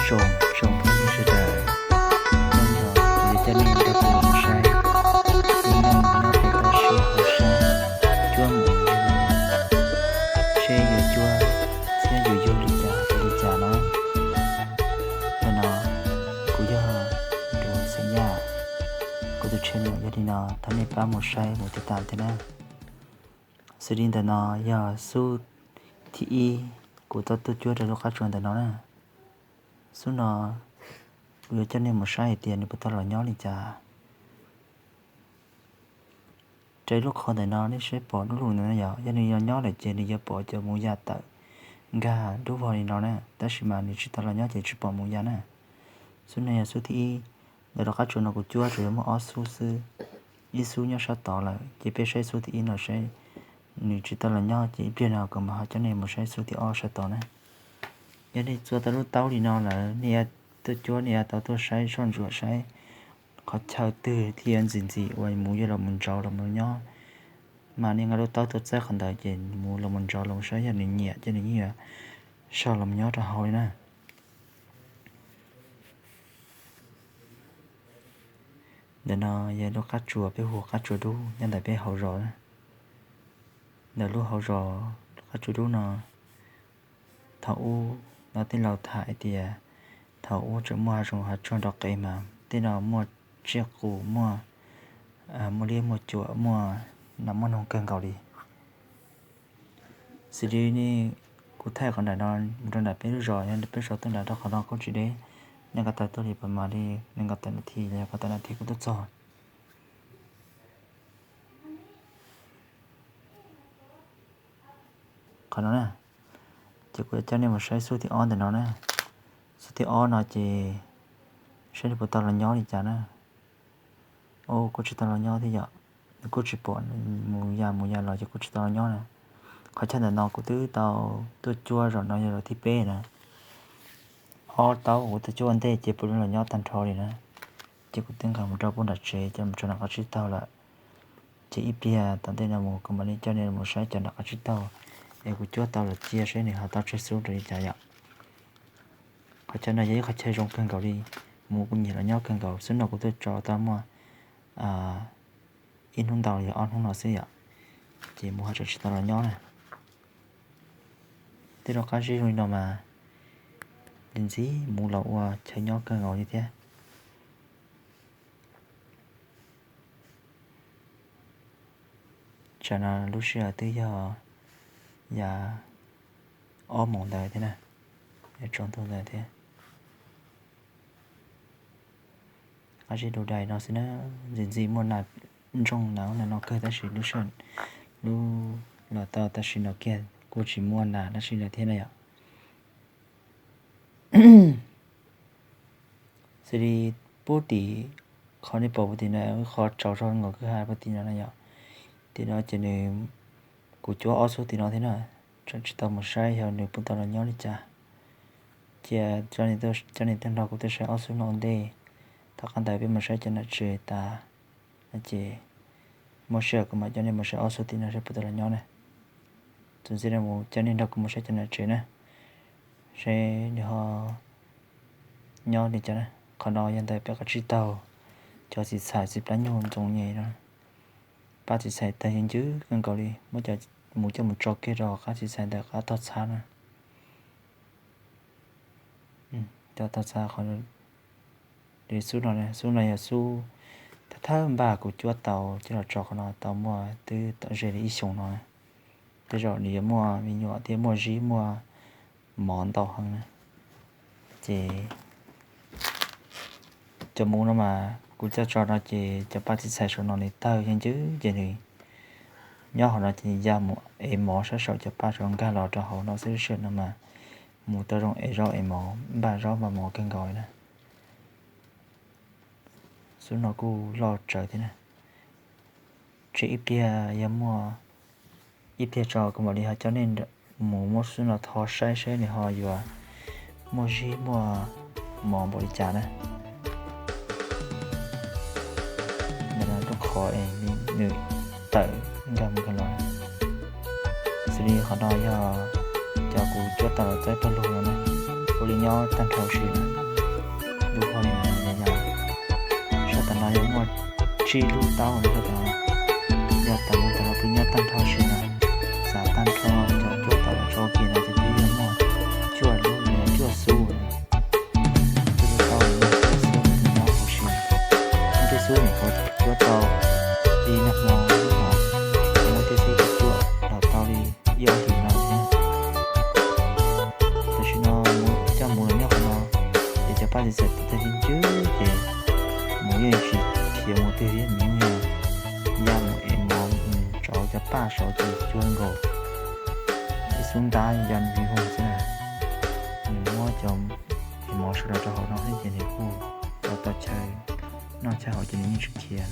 Tsoom, tsoom phooj ywg sawv daws, hnub no kuv yuav coj nej nrog kuv mus saib ib neeg nyob rau toj siab hauv sab cuab mus ua neeg, seb yuav cuab thiab yuav yug li cas ua li cas no. Ntawm no kuv yog Duas Xeem Yaj, kuv tus channel yog li no, thov nej pab mus saib mus tiv tam thiab na. Xws li ntawm no yog xub thib ib kuv tau tuaj cuab rau lub qab tsuas ntawm no na. Xub no kuv yuav coj nej mus saib hais tias nws puas tau los nyob li cas. Raws lub qhov ntawm no nej saib pom lub lus ntawm no yog, yog nws los nyob lawm ces nws yuav pom cov mus yam tawm nkag dub vog li no na, tab sis mas nws tsis tau los nyob ces tsis pom mus yam na. Xub no yog xub thib ib. Ntawm rau qab tsuas no kuv cuab tsuas yog muaj ob xub xwb, ib xub nyob sab tod lawm, ces peb saib xub thib ib no saib nws tsis tau los nyob ces ib pliag no kuv mam ho coj nej mus saib xub thib ob sab tod na. Yog nej txua tau lub taub li no lawm, nej yuav tuaj cuab nej yuav tau tuaj saib soj ntsuam saib qhov chaw twg thiaj yuav ntxim ntxim uas mus yuav los mus ntsauv los mus nyob, mas nej nqa lub taub tuaj txaib qhov ntawd ces mus los mus ntsauv los saib yog nws nyiam ces nws yeej yuav soj los mus nyob rau hauv li na. Ntawm no yog lub qab tsuas peb hu qab tsuas dub nyob ntawm peb hauv zos na. Ntawm lub hauv zos lub qab tsuas dub no, thaum ub no tej laus tham hais tias thaum ub tseem muaj hav zoov hav tsuag nrov qees mas tej no muaj tsiaj qus, muaj, muaj liab muaj cuam, muaj nas muaj noog kawg nkaus li. Xws li nej, kuv thaij qhov nram no mus rau nram peb lub zos, yog peb zos tuaj nram rau qhov no kuj tsis deb, nej nqa taws tuaj li pas mas li nees nkaum tawm nas this los yog phav tawm nas this kuj tuaj txog. Qhov no na, ces kuv yuav coj nej mus saib xub thib ob ntawm no na. Xub thib ob no ces saib nws puas tau los nyob li cas na. Kuj tsis tau los nyob thiab yom, nws kuj tsis pom mus ya mus ya los ces kuj tsis tau los nyob na. Qhov chaw ntawm no kuv twb tau tuaj cuab zaum no yog zaum thib peb na. Ob taub kuv tuaj cuab ua ntej ces puav leej los nyob tag nrho li na. Ces kuv twb nqa mus rau puag nram tsev coj mus tso nram qab tsib taug lawm. Ces ib pliag tom ntej no mus kuv mam li coj nej mus saib cov nram qab tsib taug es kuv cuab tau los cia seb nws ho tau tsawg xub rau li cas yom. Qhov chaw no yog ib qhov chaw zoo kawg nkaus li, mus kuj nyiam los nyob kawg nkaus. Xub no kuv tuaj tso tau muaj ib hnub ntau yog ob hnub no xwb yom, ces mus ho tseem tsis tau los nyob na. Tej rau qab zib zoo li no mas ntxim ntxim mus los ua chaw nyob kawg nkaus li thiab. Tsam no lub sij hawm twb yog yav ob moos ntawd thiab na, tsaus ntuj ntawd thiab. Qab zib du dais no xwb na, ntxim ntxim muaj nas ntsooj nas ub nas no kawg tab sis lub sij hawm, lub los tau tam sim no kiag kuj tsis muaj nas dab tsi lawm thiab na yom. Xws li pub tim qhov nej pom puv tim no, qhov tsaus zog nkaus kwj ha puv tim no na yom. Tim no ces nws, kuv cuab ob xub tim no thiab na, tseem tsis tau mus saib yog nws puas tau los nyob li cas. Cia coj nej tuaj nrog kuv tuaj saib ob xub no ua ntej, tom qab ntawd peb mus saib cov nram tsev tas no ces muaj sij hawm kuv mam coj nej mus saib ob xub tim no seb puas tau los nyob na. Txuas ntxiv no mus coj nej nrog kuv mus saib cov nram tsev na, seb nws ho nyob li cas na. Qhov no yog ntawm peb qab tsib taug, cov txiv txhais txiv plab nyuj ntxoov nyem no, pab txiv txhais tawg yeej ncwb kawg nkaus li, muab cov mus coj mus tso kiag rau qab txiv txhais ntawm qab tog txhab na. Cov tog txhab qhov li xub no, xub no yog xub thawj thawj npaj kuv cuab tau coj los tso qhov no tau muaj twb tau ze li ib xyoos no. Tej zaum nws yuav muaj me nyuam thiab muaj zib muaj mov ntau heev na. Ces cov mus no mas kuv coj tso no ces cov paj txiv txhais saum no nws tawg yeej ncwb ces nws nyob hauv no ces ya mus ev mov sab saum cov paj saum nkag los rau hauv no xwb, sij hawm no mas mus tau zoo ev zaub ev mov, npaj zaub npaj mov kawg nkaus li na. Xub no kuj loj tsawv thiab na. Tseem ib pliag yog muaj ib pliag tso kuv mam li ho coj nej mus muab xub no tho saib seb nws ho yuav muaj zib muaj mov npaum li cas na. Ntawm no lub qhov es nws tawm nkag mus nkag los. Xws li qhov no yog cov kuv cuab tau los txaib pawg lug no na. Ua li nyob tag nrho si na, lub hauv li no yog, sab tom no yog muaj tsib lub taub no, sab tom no, yog tom mus tom no pw nyob tag nrho si na, xav tag nrho cov cuab tom los tso kiag no ces twb yog muaj cuaj lub, yog cuaj xub na. Cuaj lub taub, cuaj xub nyob huv si. Muaj tej xub nyuam qhuav cuab tau ib nag hmo, muaj tej xub cuab los tau li ib ob hlis no thiab. Tam sim no mus coj mus los nyob qhov no, ces cov paj txhim txhim tag li ntswb ces mus yeej tsis khiav mus twg li, nws yeej ya mus es mov tsauv cov paj saud ces cuag nkaus ib xub ntab ya mus xwb na. Nws muab cov mov sawv daws rau hauv no thiab ces nws kuj tau tau chaw noj chaw haus ces nws yeej tsis khiav.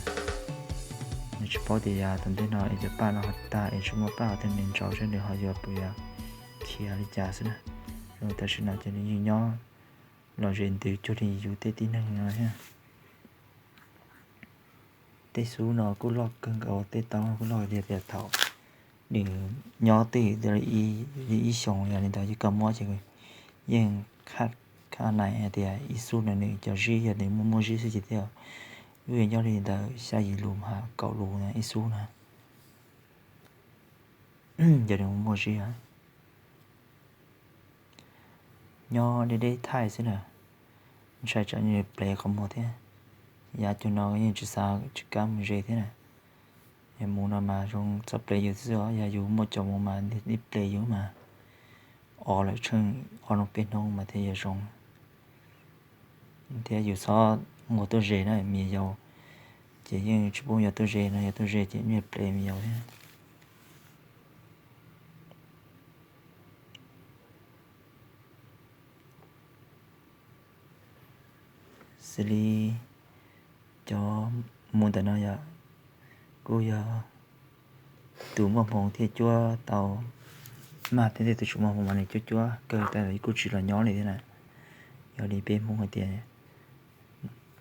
Nws tsis paub tias yav tom ntej no es cov paj no ho tag es tsis muaj paj ho tej nws ntsauv seb nws ho yuav puas yuav khiav li cas xwb na. Tam sim no ces nws yeej nyob lom zem ntws cuag li yus tej tib neeg no thiab. Tej xub no kuj loj kawg nkaus, tej taub kuj loj tiag tias thaum nws nyob twj ywm li ib xyoos yog li ntawd ces koj muab ces yeej khaj nais hais tias ib xub no nws cov zib yog nws muaj muaj zib xwb ces thiaj yuav nyob li ntawd xya yim lus mas kaum lus na ib xub na. Yog nws muaj muaj zib nyob deb deb thaij xwb na, ntshai tsam nws plev qhov muag thiab. Yav cuag no yeej tsis xav tsis kam mus ze thiab na. Yog mus no mas zoo txhob plev yus xwb os, yog yus muaj cov mus mas nws plev yus mas o lawm tsheej ob hnub peb hnub mas thiaj yuav zoo. Thiab yus txhob muaj tuaj ze na, me nyuam yaus ces yeej tsis pub yus tuaj ze no, yog tuaj ze ces yeej plev me nyuam yaus thiab. Xws li cov mus ntawm no yog kuj yog tus muaj hmoo thiaj cuab tau mag thiab, tus tsis muaj hmoo mas nws cuab cuab kawg tas kuj tsis los nyob li thiab na. Yog li peb Hmoob hais tias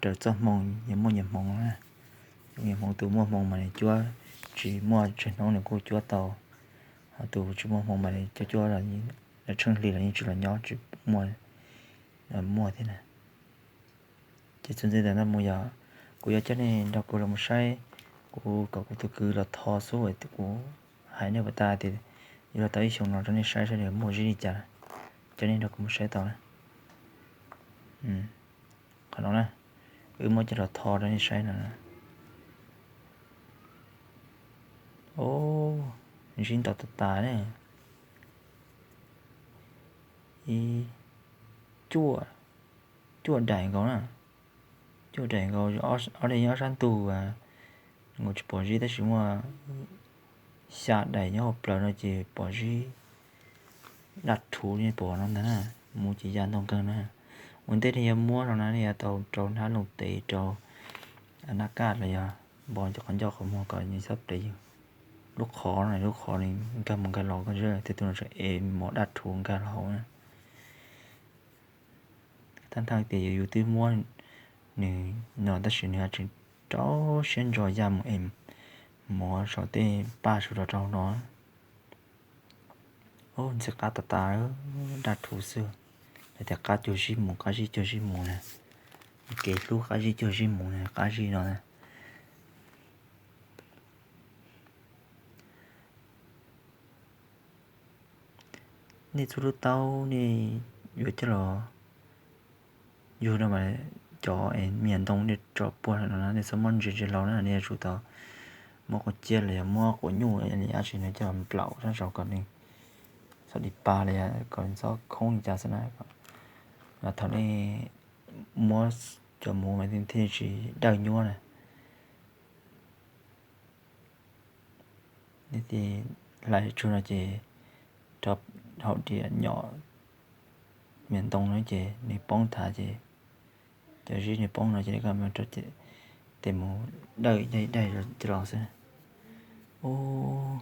raws txoj hmoo nyias muaj nyias hmoov na. Nyias hmoov, tus muaj hmoo mas nws cuab tsis muaj tsawg hnub nws kuj cuab tau, ho tus tsis muaj hmoo mas nws cuab cuab los tsheej hli los yeej tsis los nyob, tsis muaj, muaj thiab na. Ces txuas ntxiv ntawm no mus yog kuv yuav coj nej nrog kuv los mus saib, kuv kom kuv tus kwv los tho xub, kuv hais nej puas tas tias yuav los tau ib xyoos no rau nej saib saib nws muaj zib li cas, coj nej nrog kuv mus saib tau na. Qhov no na, wb muab coj los tho rau nej saib no. Zib ntau tas tas ne. Ib, cuaj, cuaj daim nkaus na. Cuaj daim nkaus, ob daim nyob sab ntug, nkaus tsis pom zib tab sis muaj xya daim nyob hauv plawv no ces pom zib daj rhuv li pom no ntag na. Mus ces ya ntau nkeeg na. Ua ntej nej yuav muab no na nej yuav tau rau hnab looj tes rau nab kaj los yog npo cov qhov ncauj qhov muag kom nws txhob plev yus. Lub qhov no, lub qhov nws nkag mus nkag los koj saib tej tug no tseem ev mov daj rhuv nkag los hauv na. Thaj thaj tias yus twb muab nws no tab sis nws tseem rau siab ntso ya mus ev mov saum tej paj saum rau rau no. Ntxim qab tas tas, daj rhuv xwb. Lawv tias qab cuag zib mus, qab zib cuag zib mus na. Kev hlub qab zib cuag zib mus na, qab zib no na. Nej txhua lub taub nej yuav coj los yug no mas cov me nyuam ntoo nej tso puag no na nej txhob muab ntsia ntsia hlo na, nej yuav tsum tau muab quav ciab los yog muab quav nyuj li dab tsi no coj los nplaum sab saud kom nws txhob di pa los yog kom nws txhob khoob li cas xwb na. Thaum nej muab cov mus mas thiaj tsis dawj nyuab na. Nej hlais tsug no ces rau hauv diam nyom me nyuam ntoo no ces nws poob thav ces cov zib nws poob no ces nej rau tes mus dawj ib daig ib daig coj los xwb. Ub,